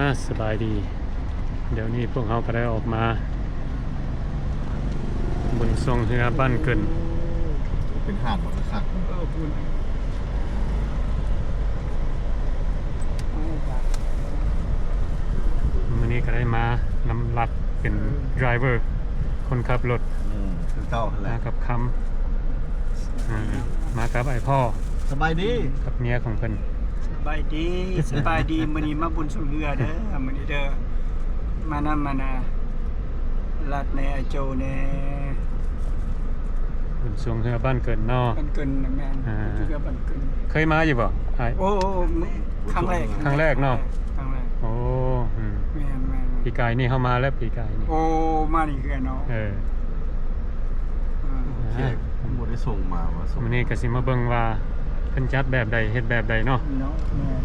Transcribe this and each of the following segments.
ອາ ສະບາຍດີ. ດຽວນີ້ພວກເຮົາກໍໄດ້ອອກມາບຸນຊ່ວງເຮືອບ້ານເກີນ. ເປັນຫາດບໍ່ຄັກ. ເອີ ບຸນ ມື້ນີ້ກໍໄດ້ມານຳລັດເປັນ ເອີ ໄດຣເວີ ຄົນຂັບລົດ. ອືມ ຄືເກົ່າຫັ້ນແຫຼະ. ມາກັບຄຳ ເອີ ມາກັບອ້າຍພໍ່. ສະບາຍດີ ກັບເມຍຂອງເພິ່ນ. ສະບາຍດີ ສະບາຍດີ. ມື້ນີ້ມາບຸນຊ່ວງເຮືອເດີ ມື້ນີ້ເດີ. ມານຳ ມານາ ລັດແດ່ ອ້າຍໂຈແດ່. ບຸນຊ່ວງເຮືອບ້ານເກີນເນາະ. ບ້ານເກີນນະ ແມ່ນ. ອ່າ ຢູ່ເຮືອບ້ານເກີນ. ເຄີຍມາຢູ່ບໍ່ອ້າຍ? ໂອ້ ຄັ້ງແລກ. ຄັ້ງແລກເນາະ. ຄັ້ງແລກ. ໂອ້ ອືມ ແມ່ນໆ. ປີກາຍນີ້ເຮົາມາແລ້ວ ປີກາຍນີ້. ໂອ້ ມານີ້ຄືກັນເນາະ. ເອີ ອ່າ ໂອເຄ. ບໍ່ໄດ້ສົ່ງມາວ່າ ມື້ນີ້ກໍຊິມາເບິ່ງວ່າເພິ່ນຈັດແບບໃດ ເຮັດແບບໃດເນາະ. ເນາະ ແມ່ນ.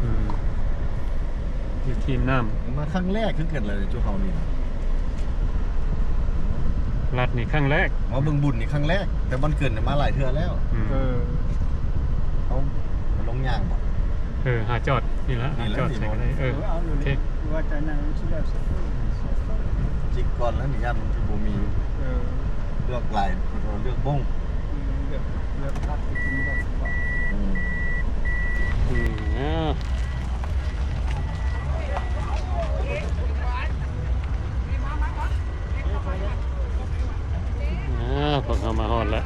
ອືມ ຢູ່ທີມນ້ຳ ມາຄັ້ງແລກຄືກັນເລີຍ ຈຸເຮົານີ້ນະ. ລັດນີ້ຄັ້ງແລກ. ມາເບິ່ງບຸນນີ້ຄັ້ງແລກ ແຕ່ບ້ານເກີນນີ້ມາຫຼາຍເທື່ອແລ້ວ. ອືມ ເອີ ເອົາ ມາລົງຍ່າງບໍ່? ເອີ ຫາຈອດນີ້ລະ ນີ້ລະ ຫາຈອດໃສ່ກໍໄດ້. ເອີ ເອີ ເອົາໂອເຄ. ວ່າຈະນັ້ນຊິແລ້ວ ຈິກກ່ອນແລ້ວນີ້ ຢ້ານມັນຊິບໍ່ມີ. ເອີ ເລືອກຫຼາຍ ເລືອກບົ້ງ. ອືມ ເລືອກ ເລືອກພັກກິນແບບ ອືມ ອືມ ເອີ ອ່າ ພວກເຮົາມາຮອດແລ້ວ.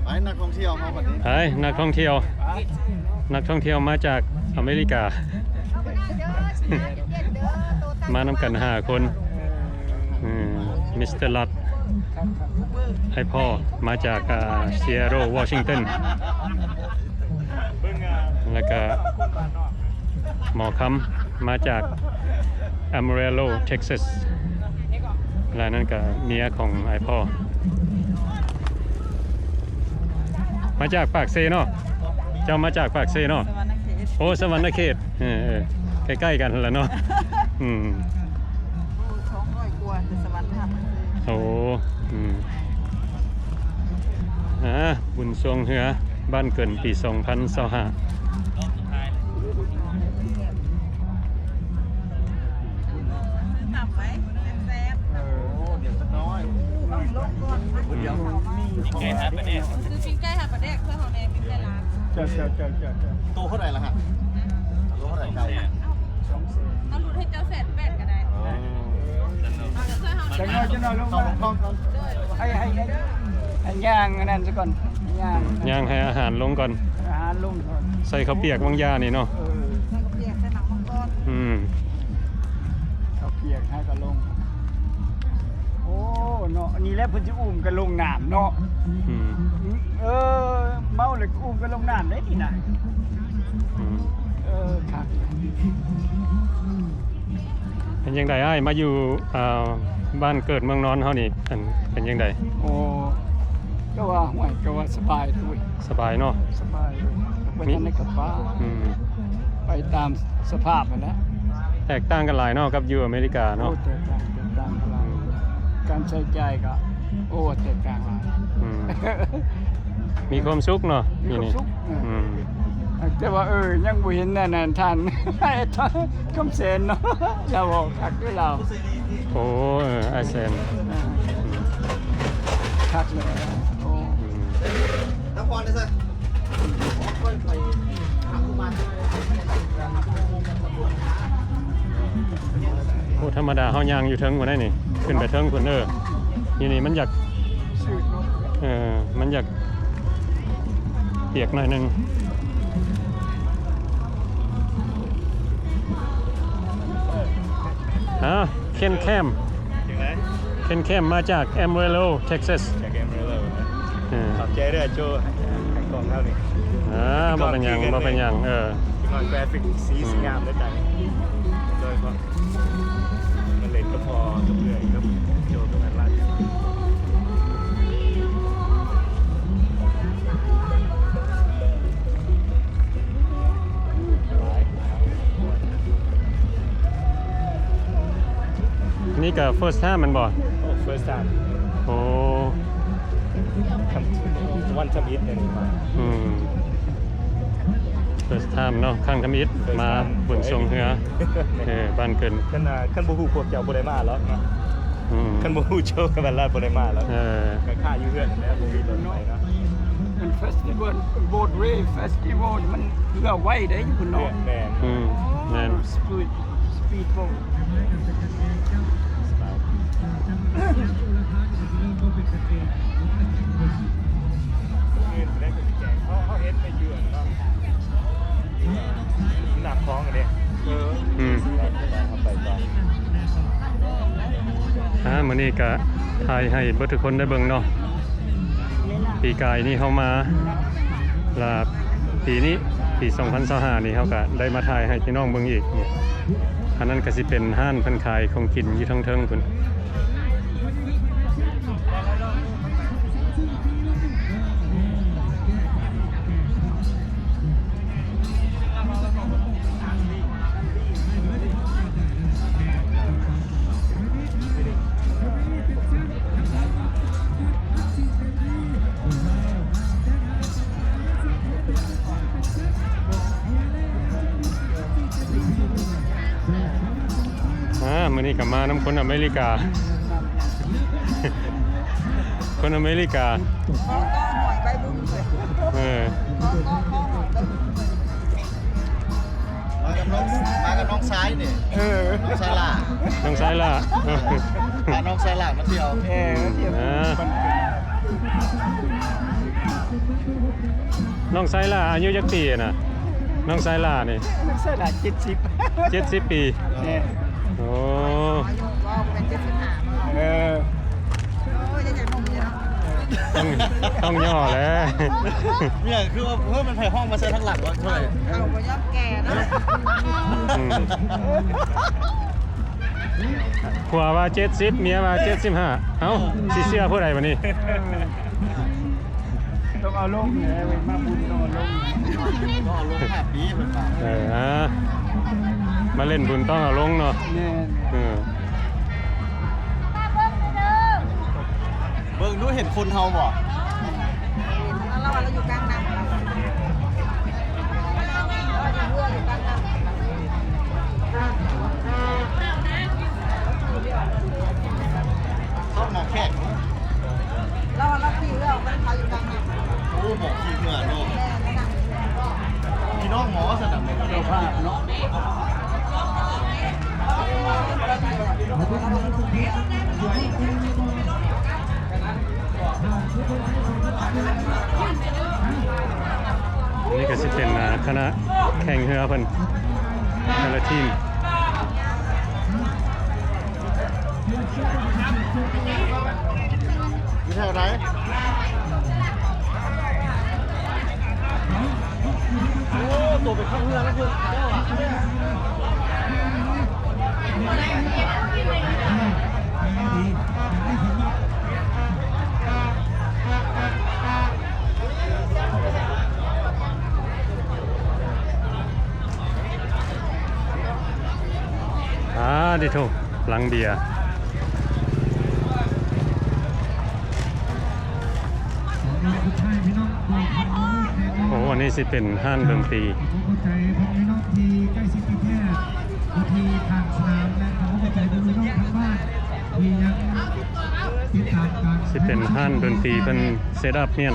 ໄປ ນັກທ່ອງທ່ຽວເຮົາບັດນີ້. ໄປ ນັກທ່ອງທ່ຽວ. ນັກທ່ອງທ່ຽວມາຈາກອາເມລິກາ ມານຳກັນຫ້າຄົນ. ເອີ ມິສເຕີລັດ ອ້າຍພໍ່ ມາຈາກ ອ່າ ຊີແອດເທິນ ວໍຊິງຕັນ ແລ້ວກະໝໍຄຳ ມາຈາກ ອາມາເຣໂລ ເທັກຊັສ ແລະ ນັ້ນກະເມຍຂອງອ້າຍພໍ່ ມາຈາກປາກເຊເນາະ. ເຈົ້າມາຈາກປາກເຊເນາະ. ສະຫວັນນະເຂດ. ໂອ້ ສະຫວັນນະເຂດ. ເອີ ເອີ ໃກ້ໆກັນຫັ້ນລະເນາະ. ອືມ ໂອ້ ສອງຮ້ອຍກວ່າ ແຕ່ສະຫວັນທາດ. ໂອ້ ອືມ ອ່າ ບຸນຊ່ວງເຮືອບ້ານເກີນປີສອງພັນຊາວຫ້າ. ຊື້ຕັບໄວ້ແຊບໆ. ເອີ ດຽວຈັກໜ້ອຍ ດຽວ ປີ້ງໄກ່ຫາປາແດກ ຊື້ປີ້ງໄກ່ຫາປາແດກເພື່ອເຮົາແດ່ ປີ້ງໄກ່ລາວ. ເຈົ້າ ເຈົ້າ ເຈົ້າ ເຈົ້າ ໂຕເທົ່າໃດລະຮະ? ໂຕເທົ່າໃດໄກ່? ສອງແສນ. ເອົາຫຼຸດໃຫ້ເຈົ້າແສນແປດກໍໄດ້. ອໍ ເອົາຊ່ວຍເຮົາ ຈັກໜ້ອຍ ຈັກໜ້ອຍ ລົງມາ ໃຫ້ ໃຫ້ ໃຫ້ຍ່າງອັນນັ້ນຊະກ່ອນ ຍ່າງ ຍ່າງໃຫ້ອາຫານລົງກ່ອນ ອາຫານລົງກ່ອນ ໃສ່ເຂົ້າປຽກຫວ່າງຢານີ້ເນາະ. ເອີ ໃສ່ເຂົ້າປຽກ ໃສ່ໝາກມັງກອນ. ອືມ ເຂົ້າປຽກໃຫ້ກໍລົງ. ໂອ້ ເນາະ ນີ້ແຫຼະເພິ່ນຊິອຸ້ມກັນລົງນ້ຳເນາະ. ອືມ ເອີ ເມົາແລ້ວອຸ້ມກັນລົງນ້ຳໄດ້ນີ້ນະ. ອືມ ເອີ ຄັກ. ເປັນຈັ່ງໃດອ້າຍ ມາຢູ່ ອ່າ ບ້ານເກີດເມືອງນອນເຮົານີ້ ອັນ ເປັນຈັ່ງໃດ? ໂອ້ ກໍວ່າ ຫ້ວຍ ກໍວ່າສະບາຍເດ້. ສະບາຍເນາະ. ສະບາຍ ໄປທາງໃດກໍໄປ ອືມ ໄປຕາມສະພາບຫັ້ນແຫຼະ. ແຕກຕ່າງກັນຫຼາຍເນາະ ກັບຢູ່ອາເມລິກາເນາະ. ໂອ້ ແຕກຕ່າງ ແຕກຕ່າງກັນຫຼາຍ. ອືມ ການໃຊ້ຈ່າຍກໍ ໂອ້ ແຕກຕ່າງຫຼາຍ. ອືມ ມີຄວາມສຸກເນາະ. ມີຄວາມສຸກ. ເອີ ອືມ ແຕ່ວ່າ ເອີ ຍັງບໍ່ເຫັນອັນນັ້ນ ທ່ານ ຄຳແສນເນາະ ລາວເວົ້າຄັກເດີລາວ. ໂອ້ ເອີ ອ້າຍແສນ ອ່າ ຄັກເລີຍ. ໂອ້ ອືມ ໂອ້ ທຳມະດາເຮົາຍ່າງຢູ່ເທິງພຸ້ນໄດ໋ນີ້ ຂຶ້ນໄປເທິງພຸ້ນເດີ. ຢູ່ນີ້ມັນຢາກ ເອີ ມັນຢາກປຽກໜ້ອຍໜຶ່ງ. ຮະ ເຄນແຄມ ເຄນແຄມມາຈາກ Amarillo Texas. ຈາກ Amarillo ນະ. ເອີ ຂອບໃຈເດີ ໂຈ ໃຫ້ກ້ອງເຮົານີ້. ອ່າ ບໍ່ເປັນຫຍັງ ບໍ່ເປັນຫຍັງ. ເອີ ເປັນກຣາຟິກສີ ອືມ ສີງາມເດີ ຕາຍ ໂດຍເພາະ ມາຫຼິ້ນກັບພໍ່ກັບເອື້ອຍກັບໂຈກັບອັນລັດ. ນີ້ກໍ first time ແມ່ນບໍ່? ໂອ້ first time. ໂອ້ ວັນທຳອິດນີ້ມາ ອືມ ເຟີສທາມເນາະ ຄັ້ງທຳອິດມາບຸນຊ່ວງເຮືອ ເອີ ບ້ານເກີນ ຄັນ ຄັນບໍ່ຮູ້ພວກເຈົ້າບໍ່ໄດ້ມາຫຼອກເນາະ ອືມ ຄັນບໍ່ຮູ້ໂຈກະບັນລາດບໍ່ໄດ້ມາຫຼອກ ເອີ ກະຄ່າຢູ່ເຮືອນແລ້ວ ບໍ່ມີລົດໄປເນາະ ມັນເຟສຕິວັນ ໂບດເວ ເຟສຕິວັນ ມັນເຮືອໄວເດ້ຢູ່ພຸ້ນເນາະ ແມ່ນ ອືມ ແມ່ນ ສະປີດ ສະປີດໂບດ. ອືມ ອ່າ ມື້ນີ້ກະຖ່າຍໃຫ້ເບິດທຸກຄົນໄດ້ເບິ່ງເນາະ ປີກາຍນີ້ເຮົາມາ ລະປີນີ້ ປີສອງພັນຊາວຫ້ານີ້ ເຮົາກະໄດ້ມາຖ່າຍໃຫ້ພີ່ນ້ອງເບິ່ງອີກ. ອັນນັ້ນກະຊິເປັນຮ້ານເພິ່ນຂາຍຂອງກິນຢູ່ເທິງໆພຸ້ນ. ອ່າ ມື້ນີ້ກະມານຳຄົນອາເມລິກາ ຄົນອາເມລິກາ ເອີ ມາກັບນ້ອງ ມາກັບນ້ອງຊາຍນີ້ ເອີ ນ້ອງຊາຍຫຼ້າ ນ້ອງຊາຍຫຼ້າ ພານ້ອງຊາຍຫຼ້າມາທ່ຽວ ເອີ ມາທ່ຽວ ອ່າ ນ້ອງຊາຍຫຼ້າອາຍຸຈັກປີນະ? ນ້ອງຊາຍຫຼ້ານີ້ ນ້ອງຊາຍຫຼ້າເຈັດສິບ ເຈັດສິບປີ ແມ່ນ ໂອ້ ອາຍຸບໍ່ແມ່ນເຈັດສິບຫ້າບໍ່? ເອີ ໂອ້ຍ ຍັງໜຸ່ມຢູ່ເນາະ ຕ້ອງ ຕ້ອງຍໍ້ແຫຼະ ເມຍຄືວ່າ ເຮີ້ຍ ມັນໃຜຮ້ອງມາໃສ່ທາງຫຼັງວະ ເທົ່າໃດ? ເຖົ້າບໍ່ຍອມແກ່ເນາະ ອືມ ຜົວວ່າເຈັດສິບ ເມຍວ່າເຈັດສິບຫ້າ ເອົ້າ ຊິເຊື່ອຜູ້ໃດບາດນີ້? ຕ້ອງເອົາລົງແຫຼະ ມາບຸນຕ້ອງເອົາລົງ ຕ້ອງເອົາລົງຫ້າປີເພິ່ນວ່າ ເອີ ອ່າ ມາຫຼິ້ນບຸນຕ້ອງເອົາລົງເນາະ ແມ່ນ ເອີ ເບິ່ງດູ ເຫັນຄົນເຮົາບໍ່? ເຫັນ ລາວວ່າລາວຢູ່ກາງນ້ຳ ລາວຢູ່ເຮືອຢູ່ກາງນ້ຳ ຊອບໝໍແຂກ ລາວວ່າລາວຂີ່ເຮືອອອກໄປຂາຍຢູ່ກາງນ້ຳ ໂອ້ ໝໍຂີ່ເຮືອເນາະ ແມ່ນ ພີ່ນ້ອງໝໍຊັ້ນນະ ເຈົ້າພາບເນາະ. ອັນນີ້ກະຊິເປັນ ອ່າ ຄະນະແຂ່ງເຮືອເພິ່ນ ແຕ່ລະທີມ ຢູ່ແຖວໃດ? ໂອ້ ໂຕໄປເຂົ້າເຮືອແລ້ວເພິ່ນ ອາ ດີໂທ ຫຼັງເບຍ. ໂອ້ ອັນນີ້ຊິເປັນຮ້ານດົນຕີ ຊິເປັນຮ້ານດົນຕີເພິ່ນເຊັດອັບແມ່ນ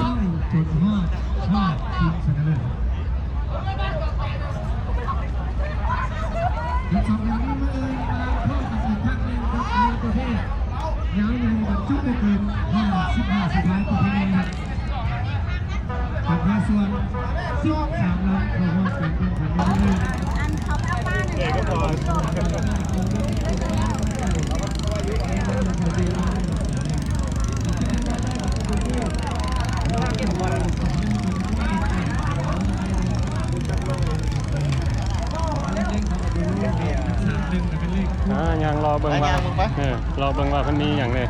ອ່າ ຍ່າງເລາະເບິ່ງວ່າ ເອີ ເລາະເບິ່ງວ່າເພິ່ນມີຫຍັງແດ່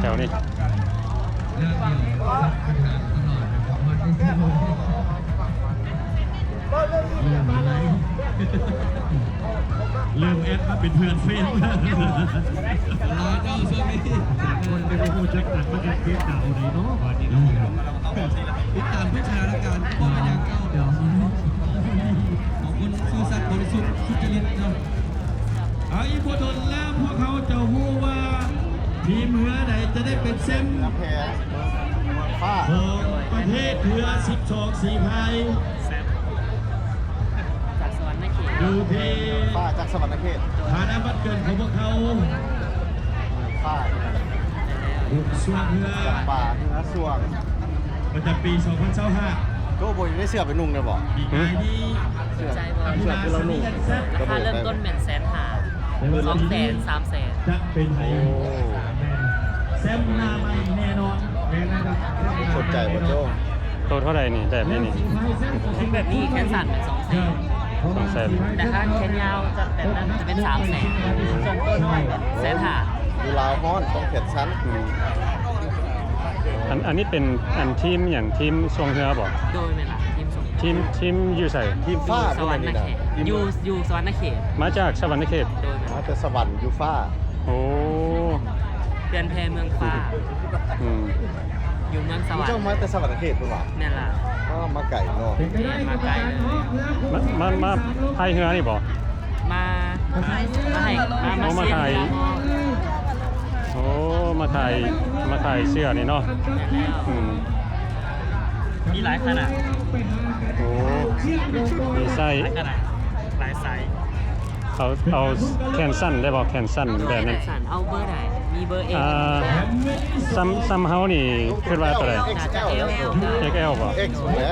ແຖວນີ້. ເລີ່ມແອັດມາເປັນເພື່ອນເຟສ ເຈົ້າເຊີນ ຄົນໄປບໍ່ຮູ້ຈັກກັນ ມັນຈະເປັນດາວໃດເນາະ ບາດນີ້ເນາະ. ຕິດຕາມທຸກສະຖານະການ ບໍ່ເປັນຫຍັງເຈົ້າ. ຂອບຄຸນຊື່ສັດບໍລິສຸດສຸດຈະລິດເນາະ. ເອົາ ອີກບໍ່ດົນແລ້ວ ພວກເຮົາຈະຮູ້ວ່າທີມເຮືອໃດຈະໄດ້ເປັນແຊ້ມ ແພ້ ຟ້າ ຂອງປະເທດເຮືອສິບສອງສີພາຍ ຈາກສະຫວັນນະເຂດ ຢູ່ທີ່ ຟ້າຈາກສະຫວັນນະເຂດ ຖານະບັດເກີດຂອງພວກເຂົາ ຟ້າ ຮຸ່ນຊ່ວງເຮືອ ຈຳປາເຮືອຊ່ວງ ປະຈຳປີສອງພັນຊາວຫ້າ. ໂຈ ບໍ່ໄດ້ເສື້ອໄປນຸ່ງໄດ້ບໍ່? ຫຶ? ເສື້ອ ເສື້ອທີ່ລາວນຸ່ງ ລາຄາເລີ່ມຕົ້ນແມ່ນແສນຫ້າ ສອງແສນ ສາມແສນ ຈະເປັນໃຜ ໂອ້ ແຊມໜ້າໃໝ່ແນ່ນອນ. ສົນໃຈບໍ່ໂຈ? ໂຕເທົ່າໃດນີ້ ແບບນີ້ນີ້? ແບບນີ້ແຂນສັ້ນແມ່ນສອງແສນ ສອງແສນ ແຕ່ຖ້າແຂນຍາວຈະແບບນັ້ນຈະເປັນສາມແສນ ສ່ວນໂຕນ້ອຍແມ່ນແສນຫ້າ. ຢູ່ລາວຮ້ອນຕ້ອງແຂນສັ້ນ. ອືມ ອັນ ອັນນີ້ເປັນອັນທີມຫຍັງ? ທີມຊ່ວງເຮືອບໍ່? ໂດຍ ແມ່ນລະ ທີມຊ່ວງເຮືອ. ທີມ ທີມຢູ່ໃສ? ທີມຟ້າ ຢູ່ສະຫວັນນະເຂດ ຢູ່ ຢູ່ສະຫວັນນະເຂດ. ມາຈາກສະຫວັນນະເຂດ? ໂດຍ ມາແຕ່ສະຫວັນຢູ່ຟ້າ. ໂອ້ ເຮືອນແພເມືອງຟ້າ. ອືມ ຢູ່ເມືອງສະຫວັນ. ເຈົ້າມາແຕ່ສະຫວັນນະເຂດພຸ້ນຫວາ? ແມ່ນລະ. ອ້າວ ມາໄກເນາະ. ແມ່ນ ມາໄກເລີຍ. ມາ ມາ ມາພາຍເຮືອນີ້ບໍ່? ມາ ມາໃຫ້ ມາ ມາ ໂອ້ ມາຖ່າຍ ມາເຊັນ. ໂອ້ ມາຖ່າຍ ມາຖ່າຍເສື້ອນີ້ເນາະ. ແມ່ນແລ້ວ. ອືມ ມີຫຼາຍຂະໜາດ. ໂອ້ ມີໄຊ ຫຼາຍຂະໜາດ ຫຼາຍໄຊ. ເອົາ ເອົາແຂນສັ້ນໄດ້ບໍ່? ແຂນສັ້ນແບບນັ້ນ. ແຂນສັ້ນ ເອົາເບີໃດ? ມີເບີ L ອ່າ ສ່ຳ ສ່ຳເຮົານີ້ຄິດວ່າໂຕໃດ? ໜ້າຈະ L ເອັກແອລບໍ່? X ພຸ້ນແຫຼະ.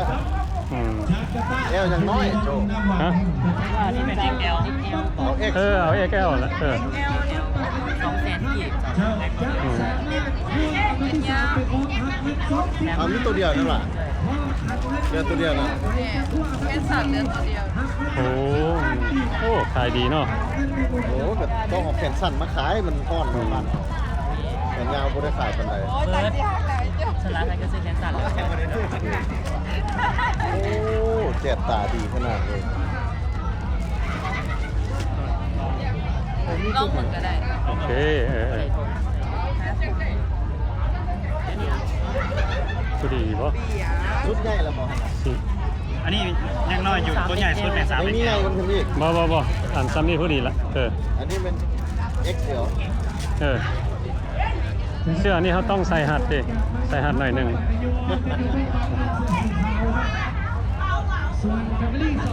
ອືມ L ຍັງນ້ອຍໂຈ. ຮະ? ວ່ານີ້ແມ່ນ L ເອົາ X ເອີ ເອົາ X L ລະ ເອີ ສອງແສນກີບ. ອືມ ເອົາ ມີໂຕດຽວນັ້ນຫວາ? ເຫຼືອໂຕດຽວນະ. ແມ່ນ ແຂນສັ້ນເຫຼືອໂຕດຽວ. ໂອ້ ໂອ້ ຂາຍດີເນາະ. ໂອ້ ກໍຕ້ອງເອົາແຂນສັ້ນມາຂາຍ ມັນຮ້ອນ ອືມ ບ້ານເຮົາ. ແຂນຍາວບໍ່ໄດ້ຂາຍປານໃດ. ໂອ້ຍ ຕາຍຊິຮັກຫຼາຍເຈົ້າ. ສະຫຼາຍໃຜກໍຊື້ແຂນສັ້ນແລ້ວ. ໂອ້ ແຈດຕາດີຂະໜາດເລີຍ. ລອງເບິ່ງກໍໄດ້. ໂອເຄ ເອີ ເອີ ພໍດີບໍ່? ຊຸດໃຫຍ່ແລ້ວບໍ່? ຊິ ອັນນີ້ຍັງນ້ອຍຢູ່ ໂຕໃຫຍ່ສຸດແມ່ນສາມ ໃຫ້ມີໃຫຍ່ກວ່ານີ້ອີກ. ບໍ່ ບໍ່ ບໍ່ ອັນຊ່ຳນີ້ພໍດີລະ. ເອີ ອັນນີ້ແມ່ນ X L. ເອີ ເສື້ອນີ້ເຮົາຕ້ອງໃສ່ຮັດເດ້ ໃສ່ຮັດໜ້ອຍໜຶ່ງ.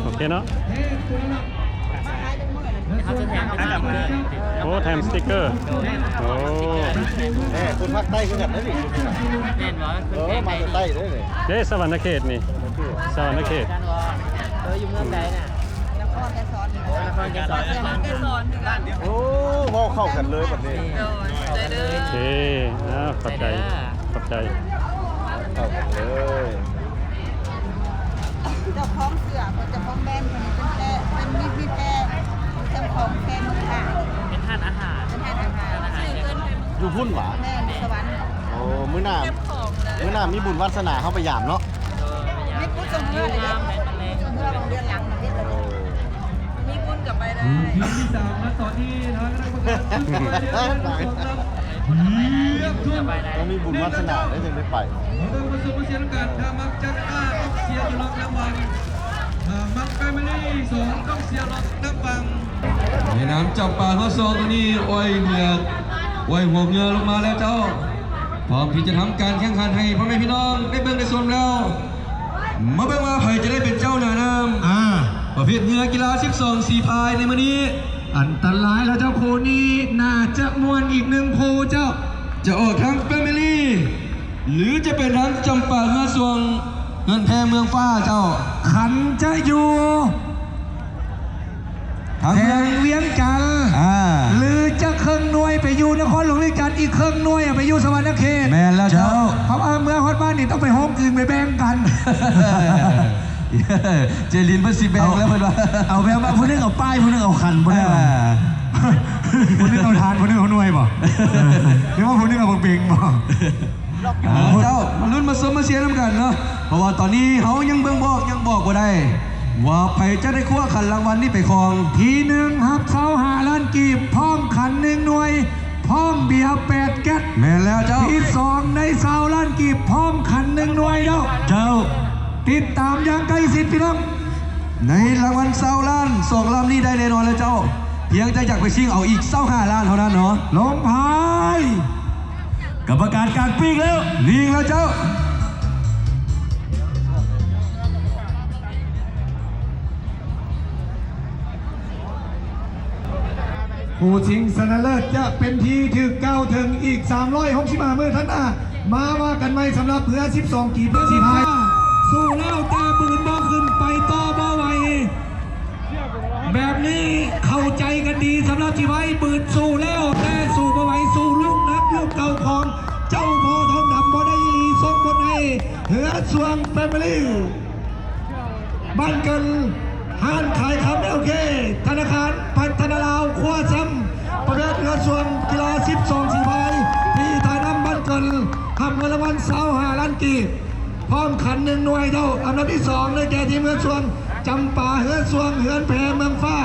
ໂອເຄເນາະ. ເຮົາຈະແຖມສະຕິກເກີ. ໂອ້ ແຖມສະຕິກເກີ. ໂອ້ ແມ່ນຄົນພາກໃຕ້ຄືກັນເດ້ນີ້. ແມ່ນບໍ່? ເອີ ມາແຕ່ໃຕ້ເດ້ນີ້. ເດ້ ສະຫວັນນະເຂດນີ້ ສະຫວັນນະເຂດ. ເອີ ຢູ່ເມືອງໃດນະ? ນະຄອນໄກສອນ. ນະຄອນໄກສອນ ນະຄອນໄກສອນຄືກັນ. ໂອ້ ເວົ້າເຂົ້າກັນເລີຍບັດນີ້. ໂດຍ ເຂົ້າກັນເລີຍ. ເອີ ຂອບໃຈ ຂອບໃຈ. ເຂົ້າກັນເລີຍ. ເຈົ້າຂອງເສື້ອ ເພິ່ນເຈົ້າຂອງແບຣນ ເພິ່ນເປັນແຕ່ ເປັນມີ ມີແຕ່ເຈົ້າຂອງແບຣນເມືອງທ່າ. ເປັນຮ້ານອາຫານ ເປັນຮ້ານອາຫານ. ຢູ່ພຸ້ນຫວາ? ແມ່ນ ຢູ່ສະຫວັນ. ໂອ້ ມື້ໜ້າ ມື້ໜ້າມີບຸນວາດສະໜາເຮົາໄປຢາມເນາະ. ເອີ ໄປຢາມ. ມີຜູ້ຊົງເຮືອເດ້ ຜູ້ຊົງເຮືອບາງເດືອນຫຼັງມາເຮັດແລ້ວ. ໂອ້ ມີບຸນກໍໄປໄດ້. ທີມທີສາມ ນະຕອນນີ້ທາງຄະນະກຳມະການ ຕ້ອງມີບຸນວາດສະໜາໄດ້ ຈຶ່ງໄດ້ໄປ. ເບິ່ງປະສົມປະສຽນກັນ ຖ້າມັກຈັກອາ ຕ້ອງເຊຍຢູ່ລັອກນ້ຳວັງ. ຖ້າມັກແຟມິລີສອງ ຕ້ອງເຊຍລັອກນ້ຳວັງ. ແມ່ນ້ຳຈຳປາເຮືອສອງຕົວນີ້ ອອຍເຫຼືອ ອອຍຫົວເຮືອລົງມາແລ້ວເຈົ້າ. ພ້ອມທີ່ຈະທຳການແຂ່ງຂັນໃຫ້ພໍ່ແມ່ພີ່ນ້ອງໄດ້ເບິ່ງໄດ້ຊົມແລ້ວ. ມາເບິ່ງວ່າໃຜຈະໄດ້ເປັນເຈົ້າໜ້ານ້ຳ. ອາ ປະເພດເຮືອກິລາສິບສອງສີພາຍໃນມື້ນີ້ ອັນຕະລາຍແລ້ວເຈົ້າ. ຄູ່ນີ້ໜ້າຈະມ່ວນອີກໜຶ່ງຄູ່ເຈົ້າ. ຈະອອກທາງແຟມິລີ ຫຼື ຈະເປັນທາງຈຳປາເຮືອສອງ ເຮືອນແພເມືອງຟ້າເຈົ້າ. ຄັນຈະຢູ່ ທາງແຂວງວຽງຈັນ ອາ ຫຼືຈະເຄິ່ງໜ່ວຍໄປຢູ່ນະຄອນຫຼວງວຽງຈັນ ອີກເຄິ່ງໜ່ວຍໄປຢູ່ສະຫວັນນະເຂດ. ແມ່ນແລ້ວເຈົ້າ. ເພາະວ່າເມື່ອຮອດບ້ານນີ້ຕ້ອງໄປໂຮມອື່ນໄປແບ່ງກັນ. ເຈລິນເພິ່ນຊິແບ່ງແລ້ວເພິ່ນວ່າ ເອົາແບບວ່າຜູ້ໜຶ່ງເອົາປ້າຍ ຜູ້ໜຶ່ງເອົາຂັນບໍ່ໄດ້. ເອີ ຜູ້ໜຶ່ງເອົາທານ ຜູ້ໜຶ່ງເອົາໜ່ວຍບໍ່ ຫຼືວ່າຜູ້ໜຶ່ງເອົາບັກເບັງບໍ່? ເອົາເຈົ້າ ມາລຸ້ນມາຊົມມາເຊຍນຳກັນເນາະ. ເພາະວ່າຕອນນີ້ເຮົາຍັງເບິ່ງບໍ່ອອກ ຍັງບອກບໍ່ໄດ້ ວ່າໃຜຈະໄດ້ຄວ້າຂັນລາງວັນນີ້ໄປຄອງ. ທີໜຶ່ງຮັບຊາວຫ້າລ້ານກີບ ພ້ອມຂັນໜຶ່ງໜ່ວຍ ພ້ອມເບຍແປດ ແກັດ ແມ່ນແລ້ວເຈົ້າ ທີ່ສອງໃນຊາວລ້ານກີບ ພ້ອມຂັນໜຶ່ງໜ່ວຍເຈົ້າ. ເຈົ້າ ຕິດຕາມຢ່າງໃກ້ຊິດພີ່ນ້ອງ. ໃນລາງວັນຊາວລ້ານ ສອງລຳນີ້ໄດ້ແນ່ນອນແລ້ວເຈົ້າ. ພຽງແຕ່ຢາກໄປຊິງເອົາອີກຊາວຫ້າລ້ານເທົ່ານັ້ນເນາະ. ລົງພາຍ ກຳມະການກາງປີກແລ້ວ ຍິງແລ້ວເຈົ້າ. ຜູ້ຊິງຊະນະເລີດຈະເປັນທີ່ຖືກກ່າວເຖິງອີກສາມຮ້ອຍຫົກສິບຫ້າມື້ຖັດມາ. ມາວ່າກັນໃໝ່ສຳລັບເຮືອສິບສອງກີບ ເຮືອສິບຫ້າ ສູ້ແລ້ວແຕ່ບືນບໍ່ຂຶ້ນ ໄປຕໍ່ບໍ່ໄຫວ. ແບບນີ້ເຂົ້າໃຈກັນດີສຳລັບທີ່ໄວ້ບືນ ສູ້ແລ້ວແຕ່ສູ້ບໍ່ໄຫວ ສູ້ລູກໜັກລູກເກົ່າຂອງເຈົ້າພໍ່ທອງດຳບໍ່ໄດ້ອີ່ຫຼີ ສົ່ງຜົນໃຫ້ເຮືອຊ່ວງແຟມິລີ ບ້ານເກີນ ຮ້ານຂາຍຄຳ ແອລ ເຄ ທະນາຄານພັດທະນາລາວ ຄວ້າແຊ້ມປະເພດເຮືອຊ່ວງກິລາສິບສອງສີພາຍ ທີ່ທ່ານ້ຳບ້ານເກີນ ຮັບເງິນລາງວັນຊາວຫ້າລ້ານກີບ ພ້ອມຂັນໜຶ່ງໜ່ວຍເຈົ້າ. ອັນດັບທີສອງ ໄດ້ແກ່ທີມເຮືອຊ່ວງຈຳປາ ເຮືອຊ່ວງເຮືອນແພເມືອງຟ້າ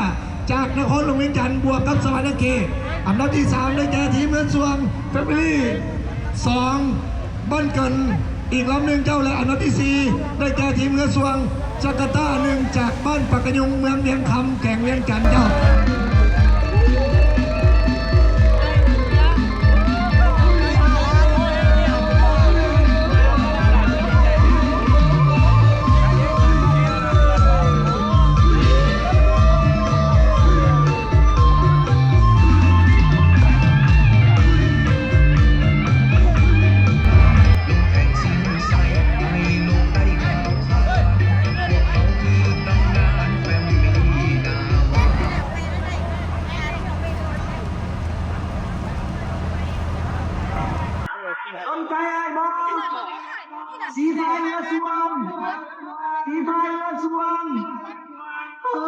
ຈາກນະຄອນຫຼວງວຽງຈັນ ບວກກັບສະຫວັນນະເຂດ. ອັນດັບທີສາມ ໄດ້ແກ່ທີມເຮືອຊ່ວງແຟມິລີສອງ ບ້ານເກີນ ອີກລຳໜຶ່ງເຈົ້າ ແລະ ອັນດັບທີສີ່ ໄດ້ແກ່ທີມເຮືອຊ່ວງຈາກາຕາໜຶ່ງ ຈາກບ້ານປາກກະຍຸງ ເມືອງວຽງຄຳ ແຂວງວຽງຈັນເຈົ້າ. ສົນໃຈອ້າຍບໍ່? ສີພາຍເຮືອຊ່ວງ ສີພາຍເຮືອຊ່ວງ ເອີ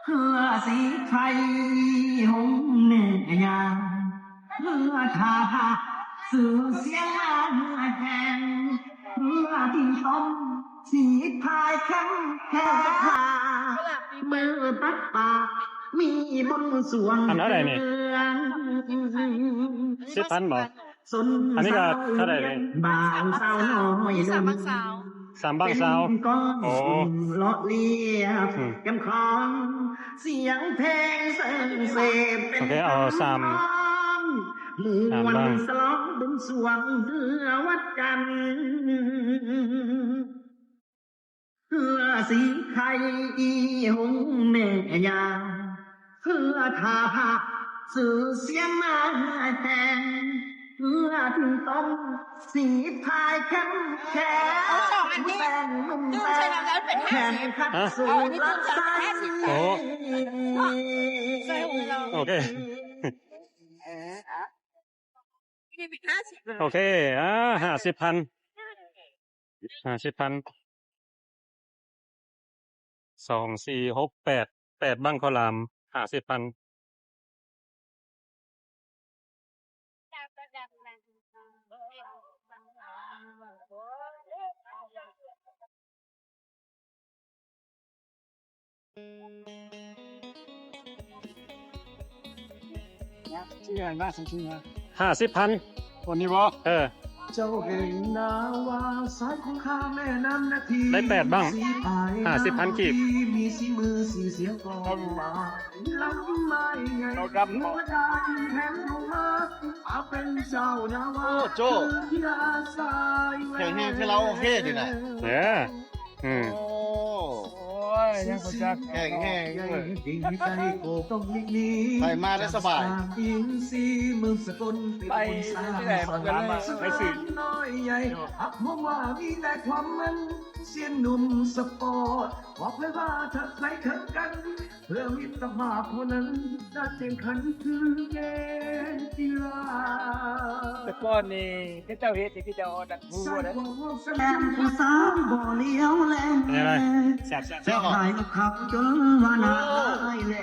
ເຮືອສີໄຄ ໂຮມແມ່ຍ່າ ເຮືອທ່າພະ ຊື່ສຽງເຮືອແຮງ ເຮືອທີ່ຕ້ອມສີພາຍແຂງແທ້ ມື້ຕັກປາ ມີບຸນສວງ ອັນເທົ່າໃດນີ້? ສິບພັນບໍ່? ອັນນີ້ກໍເທົ່າໃດນີ້? ບ່າວສາວນ້ອຍ ສາມບາດຊາວ ສາມບາດຊາວ. ໂອ້ ເລາະລຽບ ອືມ ແກ້ມຂອງ ສຽງເພງເສີງເສບ ໂອເຄ ເອົາສາມ ມ່ວນສະຫຼອງບຸນຊ່ວງເຮືອວັດຈັນ ເຮືອສີໄຄ ອີ່ຫົງແມ່ຍ່າ ເຮືອທ່າພະ ຊື່ສຽງມາແຮງ ເຮືອທີ່ຕ້ອມສີພາຍແຂງແຂງ ແຕ່ງໜຸ່ມແຕ່ງແຂນຂັດສູ້ລັກໄຊ. ໂອ້ ໂອເຄ ໂອເຄ ອ່າ ຫ້າສິບພັນ ຫ້າສິບພັນ ສອງ ສີ່ ຫົກ ແປດ ແປດບັ້ງເຂົ້າຫຼາມ ຫ້າສິບພັນ. ຫ້າສິບພັນ ຄົນນີ້ບໍ່? ເອີ ເຈົ້າເຫັນນາວ່າສາຍຄົງຄາແມ່ນ້ຳນາທີ ໄດ້ແປດບັ້ງ ຫ້າສິບພັນກີບ ມີສີມືສີສຽງກອງມາລຳໄມ້ໃຫຍ່ ຫົວດານແຖມລົງມາ ເປັນເຈົ້ານາວ່າ ໂອ້ ໂຈ້ ຄືທີ່ອາສາຍແຂງແຮງ ຄືລາວໂອເຄຢູ່ນະ ເອີ. ອືມ ໂອ້ ໂອ້ຍ ຍັງບໍ່ຈັກ ແຂງແຮງເວີຍ ໄປມາໄດ້ສະບາຍ ໄປທີ່ໃດ ໄປຊື້ ເພື່ອມິດຕະພາບເທົ່ານັ້ນ ຈະແຂ່ງຂັນຄືເກມກິລາ ແຕ່ກ່ອນນີ້ ເຂົາເຈົ້າເຮັດນີ້ ເຂົາເຈົ້າເອົາດັກ ຜູ້ບໍ່ໄດ້ ແມ່ນຜູ້ສາວບໍ່ຫຼຽວແລ ເປັນຈັ່ງໃດ? ແຊບໆ ແຊບບໍ່? ຂາຍນກເຂົາຈົນວ່າໜ້າອາຍແລ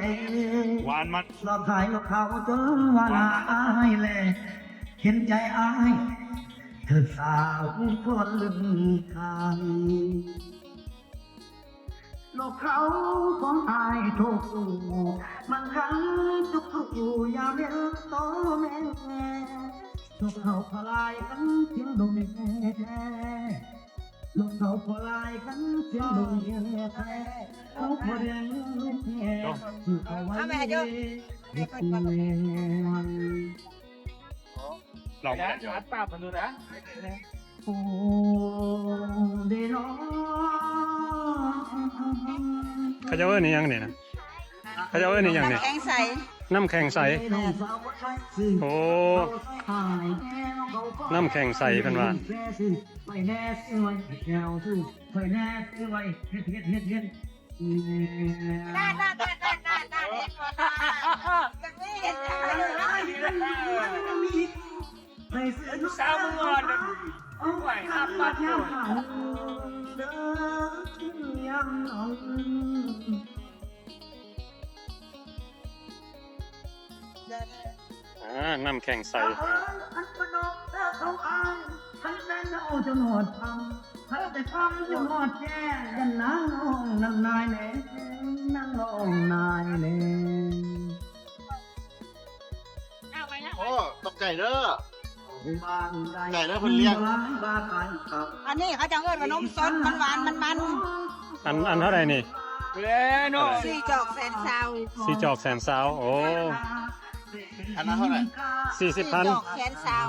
ຫວານມັນ ລອບຂາຍນກເຂົາຈົນວ່າໜ້າອາຍແລ ເຫັນໃຈອ້າຍເທີສາວຄົນໄທ. ຕົກເຂົາຂອງອ້າຍໂທ ມັນຄັນທຸກທຸກຢູ່ຍາມເຫັນໂຕແມ່ ຕົກເຂົາພະລາຍຄັນເປັນໂຕແມ່ແທ້ ຕົກເຂົາພະລາຍຄັນເປັນໂຕແມ່ແທ້ ເຂົາບໍ່ໄດ້ລູກແທ້ ເອົາໄວ້ເຮັດແມ່ ລອງເບິ່ງ ເຂົາເຈົ້າເອີ້ນອີ່ຫຍັງນີ້ນະ? ເຂົາເຈົ້າເອີ້ນອີ່ຫຍັງນີ້? ນ້ຳແຂງໃສ ນ້ຳແຂງໃສ ໂອ້ ນ້ຳແຂງໃສເພິ່ນວ່າ. ອາ ນ້ຳແຂງໃສ ຄັນແມ່ນເອົາຈົນຮອດຄ່ຳ ຄັນແຕ່ຄ່ຳຈົນຮອດແຈ້ງ ຢ່ານາງຮ້ອງນຳນາຍແດ່ ນາງຮ້ອງນາຍແດ່. ໂອ້ ຂອບໃຈເດີ ຂອບໃຈເດີເພິ່ນລ້ຽງ. ອັນນີ້ເຂົາເຈົ້າເອີ້ນວ່ານົມສົດ ມັນຫວານ ມັນມັນ. ອັນ ອັນເທົ່າໃດນີ້? ສີ່ຈອກແສນຊາວ ສີ່ຈອກແສນຊາວ ໂອ້ ອັນນັ້ນເທົ່າໃດ? ສີ່ສິບພັນ ສີ່ຈອກແສນຊາວ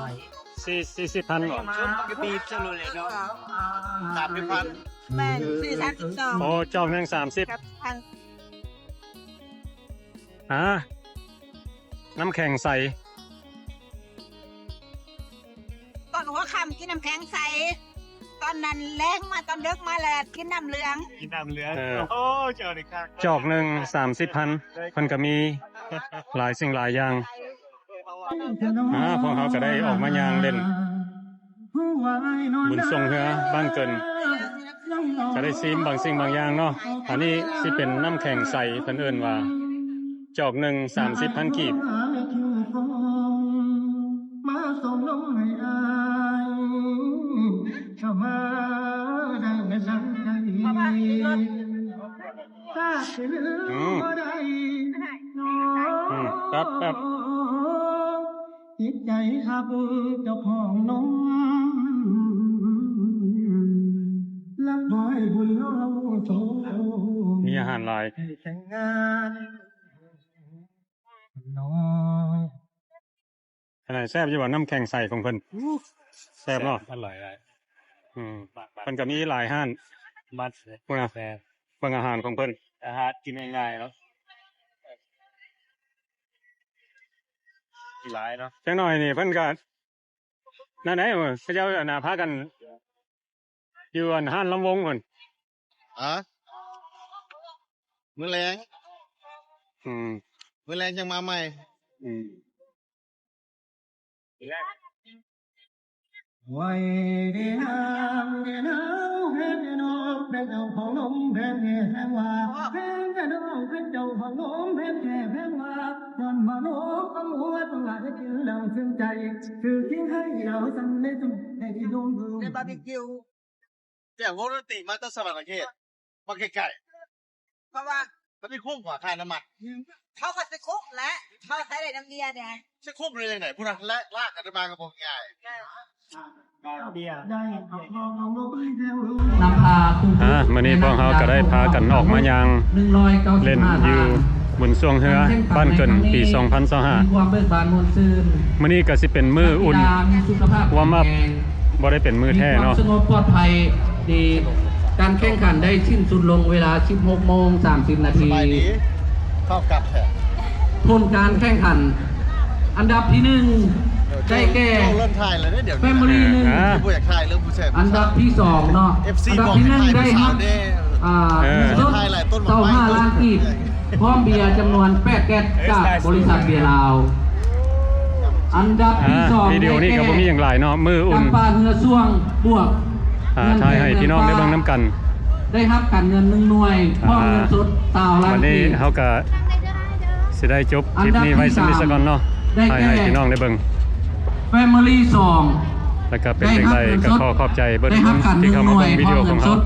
ສີ່ ສີ່ສິບພັນບໍ? ມັນກໍຕີບຊະໂລດແຫຼະເນາະ ສາມສິບພັນ ແມ່ນ ສີ່ ສາມສິບສອງ ໂອ້ ຈອກໜຶ່ງສາມສິບ ອາ ນ້ຳແຂງໃສ ຕອນຫົວຄ່ຳກິນນ້ຳແຂງໃສ ຕອນນັ້ນແລງມາ ຕອນເດິກມາແລ້ວກິນນ້ຳເຫຼືອງ ກິນນ້ຳເຫຼືອງ ເອີ ໂອ້ ເຈົ້ານີ້ຄັກ ຈອກໜຶ່ງສາມສິບພັນ ເພິ່ນກໍມີຫຼາຍສິ່ງຫຼາຍຢ່າງ. ອາ ພວກເຮົາກໍໄດ້ອອກມາຍ່າງເລ່ນ ບຸນຊ່ວງເຮືອບ້ານເກີນ ກໍໄດ້ຊີມບາງສິ່ງບາງຢ່າງເນາະ. ອັນນີ້ຊິເປັນນ້ຳແຂງໃສ ເພິ່ນເອີ້ນວ່າຈອກໜຶ່ງສາມສິບພັນກີບ. ອືມ ອືມ ແປັບໆ ຈິດໃຈຮັກເຈົ້າຂອງນ້ອງ ລັກບໍ່ໃຫ້ບຸນນ້ອງໂຕ ມີອາຫານຫຼາຍ ໃຫ້ແຕ່ງງານນ້ອງ. ອັນນັ້ນແຊບຢູ່ບໍ່ ນ້ຳແຂງໃສຂອງເພິ່ນ? ແຊບເນາະ ອະຮ່ອຍຫຼາຍ. ອືມ ເພິ່ນກໍມີຫຼາຍຮ້ານ ບັດພຸ້ນນະ ແຊບ ເບິ່ງອາຫານຂອງເພິ່ນ ອາຫານກິນງ່າຍໆເນາະ. ຫຼາຍເນາະ ຈັກໜ້ອຍນີ້ເພິ່ນກໍ ນັ້ນໃດ ເຂົາເຈົ້າອັນນ່າ ພາກັນຢູ່ອັນຮ້ານລຳວົງພຸ້ນ. ອາ ມື້ແລງ ອືມ ມື້ແລງຈັ່ງມາໃໝ່. ອືມ ແຕ່ວົງດົນຕີມາແຕ່ສະຫວັນນະເຂດ ມາໃກ້ໆ ເພາະວ່າ ມັນຊິຄຸ້ມກວ່າຄ່ານ້ຳມັນ. ເຂົາກໍຊິຄຸ້ມແຫຼະ ເຂົາໃຊ້ໄດ້ນ້ຳເບຍແດ່. ຊິຄຸ້ມໄດ້ຈັ່ງໃດ? ພຸ້ນນະ ແລະລາກກັນມາກໍບໍ່ງ່າຍ. ນຳພາ ອາ ມື້ນີ້ພວກເຮົາກໍໄດ້ພາກັນອອກມາຍ່າງເລ່ນຢູ່ບຸນຊ່ວງເຮືອບ້ານເກີນປີສອງພັນຊາວຫ້າ. ມື້ນີ້ກໍຊິເປັນມື້ອຸ່ນ ວອມອັບ ບໍ່ໄດ້ເປັນມື້ແທ້ເນາະ. ມີຄວາມສະຫງົບປອດໄພດີ ການແຂ່ງຂັນໄດ້ສິ້ນສຸດລົງເວລາສິບຫົກໂມງສາມສິບນາທີ. ສະບາຍດີ ເຂົ້າກັບແທ້. ຜົນການແຂ່ງຂັນອັນດັບທີໜຶ່ງ ໄດ້ແກ່ Family ໜຶ່ງ ບໍ່ຢາກຖ່າຍເລື່ອງຜູ້ຊາຍ. ອັນດັບທີສອງເນາະ ອັນດັບທີໜຶ່ງໄດ້ຮັບ ເອີ ເຈົ້າຫ້າລ້ານກີບ ພ້ອມເບຍຈຳນວນແປດແກັດ ຈາກບໍລິສັດເບຍລາວ. ອັນດັບທີສອງ ວິດີໂອນີ້ກໍບໍ່ມີຫຍັງຫຼາຍເນາະ ມື້ອຸ່ນ ຈຳປາເຮືອຊ່ວງ ບວກ ອ່າ ຖ່າຍໃຫ້ພີ່ນ້ອງໄດ້ເບິ່ງນຳກັນ ໄດ້ຮັບການເງິນໜຶ່ງໜ່ວຍ ພ້ອມເງິນສົດຊາວລ້ານກີບ. ບັດນີ້ເຮົາກໍຊິໄດ້ຈົບຄລິບນີ້ໄວ້ສ່ຳນີ້ສາກ່ອນເນາະ ຖ່າຍໃຫ້ພີ່ນ້ອງໄດ້ເບິ່ງ Family ສອງ ແລ້ວກໍເປັນຈັ່ງໃດກໍຂໍຂອບໃຈເບິດທຸກຄົນທີ່ເຂົ້າມາເບິ່ງວິດີໂອຂອງເຮົາ.